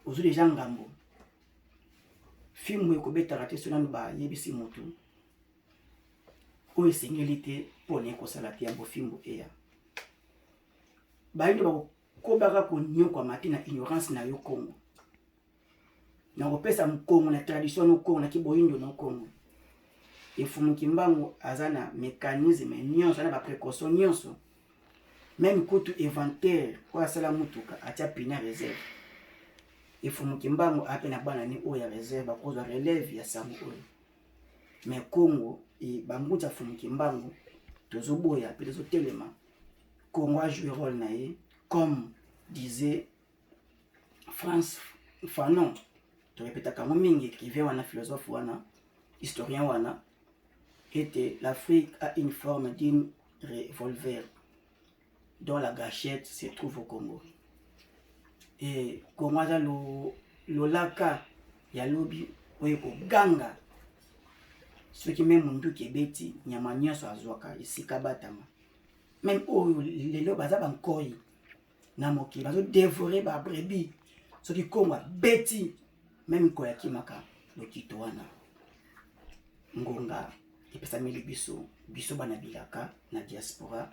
Ozwi deja ngambo. Fimbu ekobetaka te soki nanu bayebisi motu oyo esengeli te mpo na ye kosala te yambo fimbu eya. Bayindo bakokobaka konyokwama te na ignorance na yo Kongo. Nakopesa mokongo na tradition no Kongo na kiboyindo no Kongo. Efumu Kimbangu aza na mécanisme nyonso na ba précaution nyonso meme kutu inventaire oyo asala mutuka atia pina réserve. Efumu Kimbangu ape na bana ni oyo ya réserve bakozwa relève ya sango oyo. Mais Kongo e bangunza Fumu Kimbangu tozoboya pe tozotelema. Kongo a jouer rôle na ye comme disait Frantz Fanon, torepetaka yango mingi, écrivain wana, philosophe wana, historien wana, ete l'Afrique a une forme d'une revolver dont la gâchette se trouve au Congo. Et Congo aza lolaka ya lobi oyo ekoganga soki meme munduki ebeti nyama nyonso azwaka esika batama meme oyo lelo baza bankoi na mokili bazo devorer ba brebis soki Kongo abeti meme nkoyi akimaka lokito wana. Ngonga epesameli biso biso bana bilaka na diaspora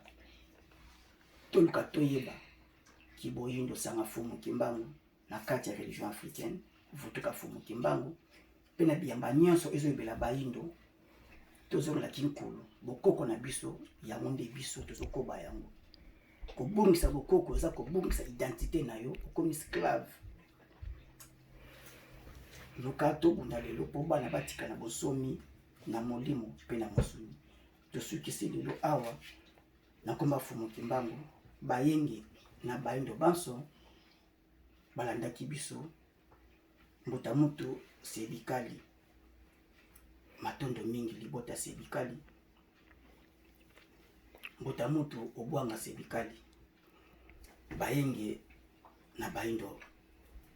toluka toyeba kiboyindo sanga Fumu Kimbangu na kati ya religion africaine vutuka Fumu Kimbangu mpe na biyamba nyonso ezoyebela bayindo tozongela kinkulu bokoko na biso yango nde biso tozokoba yango. Kobungisa bokoko eza kobungisa identite na yo, okomi esclave. Luka tobunda lelo mpo bana batika na bosomi na molimo mpe na mosuni. Tosukisi lelo awa na komba Fumu Kimbangu, bayenge na bayindo banso balandaki biso. Mbuta mutu Sebikali, matondo mingi libota Sebikali. Mbuta mutu obwanga Sebikali, bayenge na bayindo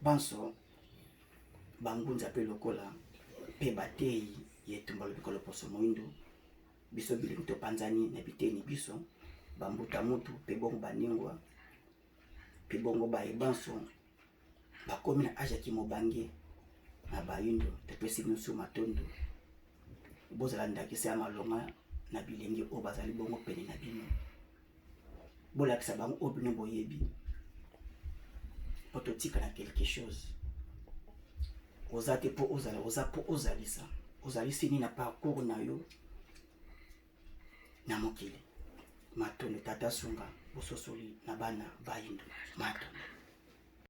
banso bangunza pe lokola pe bateyi ya etumba lobiko loposo moyindo. Biso bilingi topanzani na biteni biso bambuta mutu pe bongo baningwa pe bongo baye banso bakomi na age ya kimobange na bayindo. Topesi bino su matondo, bozala ndakisa ya malonga na bilenge oyo bazali bongo pene na bino, bolakisa bango oyo bino boyebi po totika na quelque chose. Oza te po ozala, oza po ozalisa. Ozalisi nini na parcours na yo na mokili? Matondo tata sunga bososoli na bana bayindo. Matondo.